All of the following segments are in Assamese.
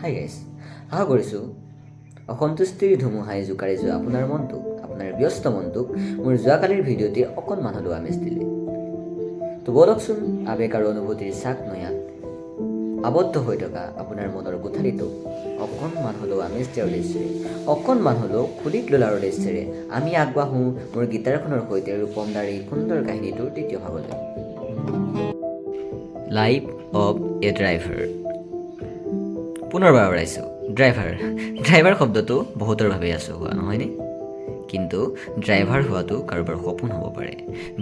হাই গাইছ, আশা কৰিছোঁ অসন্তুষ্টিৰ ধুমুহাই জোকাৰি যোৱা আপোনাৰ মনটোক, আপোনাৰ ব্যস্ত মনটোক মোৰ যোৱাকালিৰ ভিডিঅ'টিয়ে অকণমান হ'লেও আমেজ দিলে। তো ব'লকচোন, আৱেগ আৰু অনুভূতিৰ চাক নৈয়াত আবদ্ধ হৈ থকা আপোনাৰ মনৰ কোঠালিটোক অকণমান হ'লেও আমেজ দিয়াৰ উদ্দেশ্যেৰে, অকণমান হ'লেও খুলি তোলাৰ উদ্দেশ্যেৰে আমি আগবাঢ়োঁ মোৰ গীটাৰখনৰ সৈতে ৰূপম দাৰ এই সুন্দৰ কাহিনীটোৰ দ্বিতীয় ভাগলৈ, লাইফ অফ এ ড্ৰাইভাৰ। পুনৰবাৰ আওৰাইছোঁ, ড্ৰাইভাৰ। ড্ৰাইভাৰ শব্দটো বহুতৰ বাবে আচহুৱা নহয়নে? কিন্তু ড্ৰাইভাৰ হোৱাটো কাৰোবাৰ সপোন হ'ব পাৰে,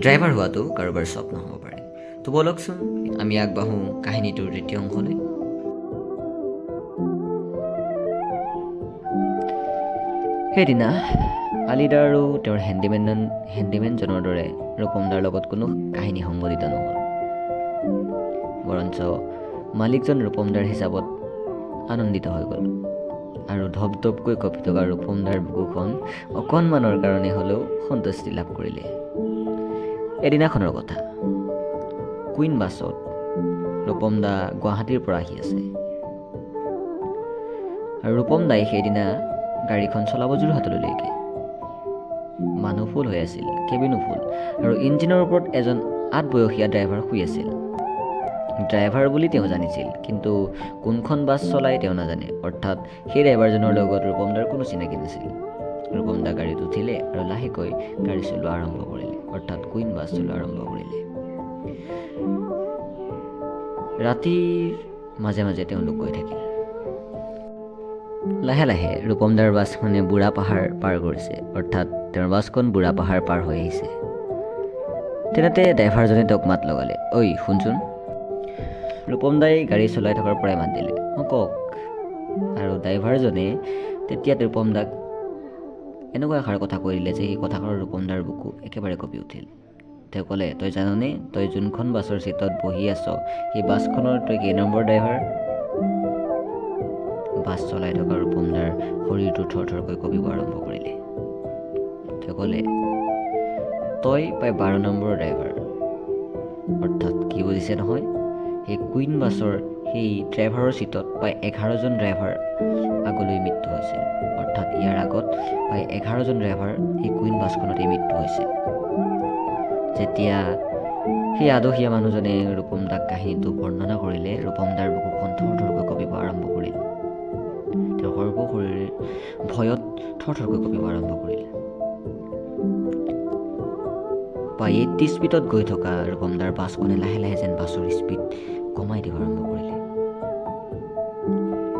ড্ৰাইভাৰ হোৱাটো কাৰোবাৰ স্বপ্ন হ'ব পাৰে। তো ব'লকচোন, আমি আগবাঢ়োঁ কাহিনীটোৰ দ্বিতীয় অংশলৈ। সেইদিনা আলিদা আৰু তেওঁৰ হেণ্ডিমেনজনৰ দৰে ৰূপমদাৰ লগত কোনো কাহিনী সংঘটিত নহ'ল। বৰঞ্চ মালিকজন ৰূপমদাৰ হিচাপত আনন্দিত হৈ গ'ল আৰু ধপধপকৈ কঁপি থকা ৰূপমদাৰ বুকুখন অকণমানৰ কাৰণে হ'লেও সন্তুষ্টি লাভ কৰিলে। এদিনাখনৰ কথা, কুইন বাছত ৰূপমদা গুৱাহাটীৰ পৰা আহি আছে আৰু ৰূপম দাই সেইদিনা গাড়ীখন চলাব যোৰহাটলৈকে। মানুহ ফুল হৈ আছিল, কেবিনো ফুল আৰু ইঞ্জিনৰ ওপৰত এজন আদবয়সীয়া ড্ৰাইভাৰ শুই আছিল। ড্ৰাইভাৰ বুলি তেওঁ জানিছিল, কিন্তু কোনখন বাছ চলাই তেওঁ নাজানে। অৰ্থাৎ সেই ড্ৰাইভাৰজনৰ লগত ৰূপমদাৰ কোনো চিনাকি নাছিল। ৰূপমদা গাড়ীত উঠিলে আৰু লাহেকৈ গাড়ী চলোৱা আৰম্ভ কৰিলে, অৰ্থাৎ কুইন বাছ চলোৱা আৰম্ভ কৰিলে। ৰাতিৰ মাজে মাজে তেওঁলোক গৈ থাকিল। লাহে লাহে ৰূপমদাৰ বাছখনে বুঢ়া পাহাৰ পাৰ কৰিছে, অৰ্থাৎ তেওঁৰ বাছখন বুঢ়া পাহাৰ পাৰ হৈ আহিছে। তেনেতে ড্ৰাইভাৰজনে তেওঁক মাত লগালে, "ঐ শুনচোন।" ৰূপম দাই গাড়ী চলাই থকাৰ পৰাই মাত দিলে, "অঁ, কওক।" আৰু ড্ৰাইভাৰজনে তেতিয়া ৰূপম দাক এনেকুৱা এষাৰ কথা কৈ দিলে যে সেই কথাষাৰ ৰূপম দাৰ বুকু একেবাৰে কঁপি উঠিল। তেওঁ ক'লে, "তই জাননে, তই যোনখন বাছৰ ছিটত বহি আছ, সেই বাছখনৰ তই কেই নম্বৰ ড্ৰাইভাৰ?" বাছ চলাই থকা ৰূপম দাৰ শৰীৰটো থৰথৰকৈ কঁপিব আৰম্ভ কৰিলে। তেওঁ ক'লে, "তই প্ৰায় 12 নম্বৰৰ ড্ৰাইভাৰ।" অৰ্থাৎ কি বুজিছে নহয়, সেই কুইন বাছৰ সেই ড্ৰাইভাৰৰ ছিটত প্ৰায় 11জন ড্ৰাইভাৰ আগলৈ মৃত্যু হৈছিল। অৰ্থাৎ ইয়াৰ আগত প্ৰায় 11জন ড্ৰাইভাৰ সেই কুইন বাছখনতেই মৃত্যু হৈছিল। যেতিয়া সেই আদহীয়া মানুহজনে ৰূপম দাক কাহিনীটো বৰ্ণনা কৰিলে, ৰূপম দাৰ বুকুখন থৰথৰকৈ কঁপিব আৰম্ভ কৰিল। তেওঁৰ সৰ্বশৰীৰ ভয়ত থৰথৰকৈ কঁপিব আৰম্ভ কৰিলে। প্ৰায় 80 স্পীডত গৈ থকা ৰূপম দাৰ বাছখনে লাহে লাহে যেন বাছৰ স্পীড কমাই দিব আৰম্ভ কৰিলে।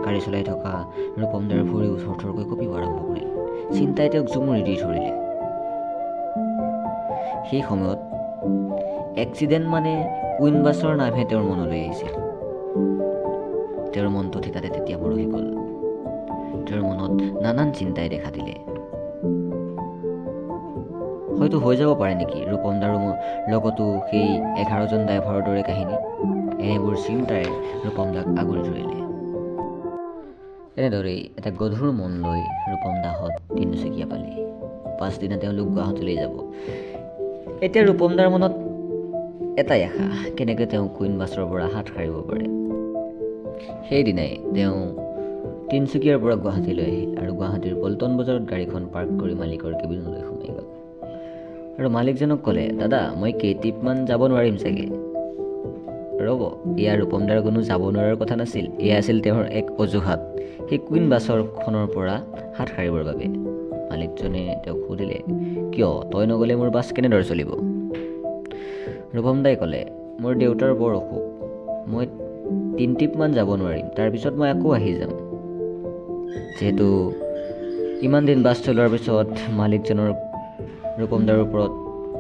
গাড়ী চলাই থকা ৰূপম দাৰ ভৰিও থৰথৰকৈ কঁপিব আৰম্ভ কৰিলে। চিন্তাই তেওঁক জুমুৰি দি ধৰিলে। সেই সময়ত এক্সিডেণ্ট মানে কুইন বাছৰ নামহে তেওঁৰ মনলৈ আহিছিল। তেওঁৰ মনটো থিতাতে তেতিয়া মৰহি গ'ল। তেওঁৰ মনত নানান চিন্তাই দেখা দিলে। হয়তো হৈ যাব পাৰে নেকি ৰূপম দাৰো লগতো সেই 11জন ড্ৰাইভাৰৰ দৰে কাহিনী? এনেবোৰ চিন্তাৰে ৰূপম দাক আগুৰি ধৰিলে। এনেদৰেই এটা গধুৰ মন লৈ ৰূপম দাহঁত তিনিচুকীয়া পালে। পাছদিনা তেওঁলোক গুৱাহাটীলৈ যাব। এতিয়া ৰূপম দাৰ মনত এটাই আশা, কেনেকৈ তেওঁ কুইন বাছৰ পৰা হাত সাৰিব পাৰে। সেইদিনাই তেওঁ তিনিচুকীয়াৰ পৰা গুৱাহাটীলৈ আহিল আৰু গুৱাহাটীৰ পল্টন বজাৰত গাড়ীখন পাৰ্ক কৰি মালিকৰ কেবিনলৈ সোমাই গ'ল আৰু মালিকজনক ক'লে, "দাদা, মই কেইটিপমান যাব নোৱাৰিম চাগে।" ৰ'ব, এয়া ৰূপম দাৰ কোনো যাব নোৱাৰাৰ কথা নাছিল। এয়া আছিল তেওঁৰ এক অজুহাত সেই কুইন বাছৰখনৰ পৰা হাত সাৰিবৰ বাবে। মালিকজনে তেওঁক সুধিলে, "কিয়, তই নগ'লে মোৰ বাছ কেনেদৰে চলিব?" ৰূপম দাই ক'লে, "মোৰ দেউতাৰ বৰ অসুখ, মই তিনিটিপমান যাব নোৱাৰিম, তাৰপিছত মই আকৌ আহি যাম।" যিহেতু ইমান দিন বাছ চলোৱাৰ পিছত মালিকজনৰ ৰূপম দাৰ ওপৰত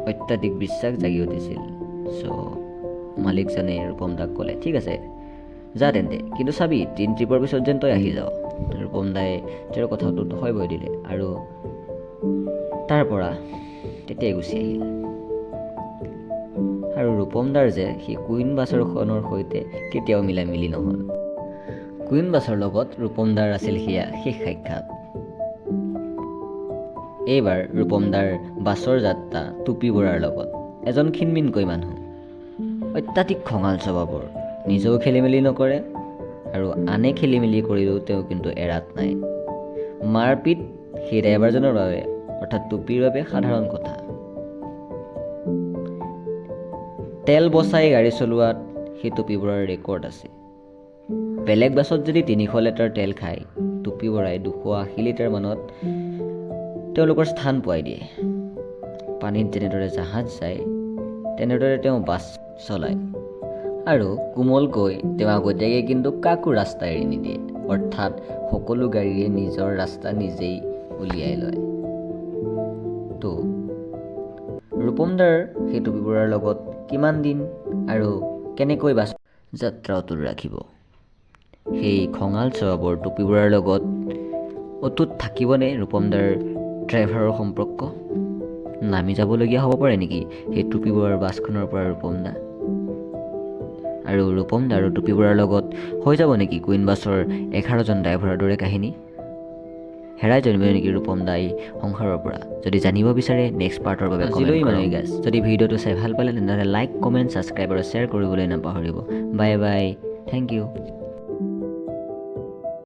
অত্যাধিক বিশ্বাস জাগি উঠিছিল, চ' মালিকজনে ৰূপম দাক ক'লে, "ঠিক আছে, যা তেন্তে, কিন্তু চাবি, তিনি ট্ৰিপৰ পিছত যেন তই আহি যাৱ।" ৰূপম দাই তেওঁৰ কথাটোত হয় ভয় দিলে আৰু তাৰ পৰা তেতিয়াই গুচি আহিল। আৰু ৰূপম দাৰ যে সেই কুইন বাছৰখনৰ সৈতে কেতিয়াও মিলামিলি নহ'ল। কুইন বাছৰ লগত ৰূপম দাৰ আছিল সেয়া শেষ সাক্ষাৎ। এইবাৰ ৰূপম দাৰ বাছৰ যাত্ৰা টুপী বৰাৰ লগত। এজন ক্ষীণমিনকৈ মানুহ, অত্যাধিক খঙাল স্বভাৱৰ, নিজেও খেলি মেলি নকৰে। আৰু আনে খেলি মেলি কৰিলেও তেওঁ কিন্তু এৰাত নাই। মাৰপিট সেই ড্ৰাইভাৰজনৰ বাবে, অৰ্থাৎ টুপিৰ বাবে সাধাৰণ কথা। তেল বচাই গাড়ী চলোৱাত সেই টুপী বৰাৰ ৰেকৰ্ড আছে। বেলেগ বাছত যদি 300 লিটাৰ তেল খায়, টুপী বৰাই 280 লিটাৰ মানত তেওঁলোকৰ স্থান পোৱাই দিয়ে। পানীত যেনেদৰে জাহাজ যায়, তেনেদৰে তেওঁ বাছ চলায়। আৰু কোমলকৈ তেওঁ আগতীয়াকৈ কিন্তু কাকো ৰাস্তা এৰি নিদিয়ে, অৰ্থাৎ সকলো গাড়ীয়ে নিজৰ ৰাস্তা নিজেই উলিয়াই লয়। তো ৰূপম দাৰ সেই টুপী বৰাৰ লগত কিমান দিন আৰু কেনেকৈ বাছ যাত্ৰা অটুট ৰাখিব? সেই খঙাল স্বভাৱৰ টুপী বৰাৰ লগত অটুট থাকিবনে ৰূপম দাৰ ড্ৰাইভাৰৰ সম্পৰ্ক? নামি যাবলগীয়া হ'ব পাৰে নেকি সেই টুপী বৰাৰ বাছখনৰ পৰা ৰূপম দা? আৰু ৰূপম দা আৰু টুপী বৰাৰ লগত হৈ যাব নেকি কুইন বাছৰ 11জন ড্ৰাইভাৰৰ দৰে কাহিনী? হেৰাই যাব নেকি ৰূপম দা এই সংসাৰৰ পৰা? যদি জানিব বিচাৰে, নেক্সট পাৰ্টৰ বাবে আজিলৈ ইমানেই গাইজ। যদি ভিডিঅ'টো চাই ভাল পালে, তেনেহ'লে লাইক, কমেণ্ট, ছাবস্ক্ৰাইব আৰু শ্বেয়াৰ কৰিবলৈ নাপাহৰিব। Bye bye, thank you.